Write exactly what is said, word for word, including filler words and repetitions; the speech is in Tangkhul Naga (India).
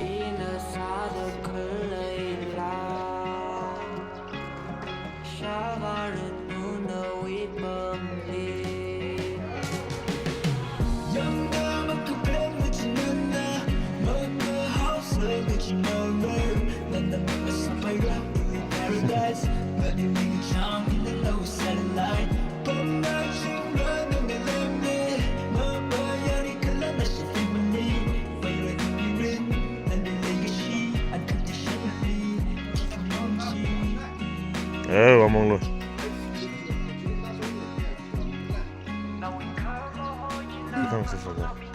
Ina sāda khaleila, shāvāra nawui pamli. Yangda makapem ngachinana, makahaosa ngachinara, nana makasapaira paradise, nani ringchang ina lo salai. Eh, wamong lo. Thanks for that.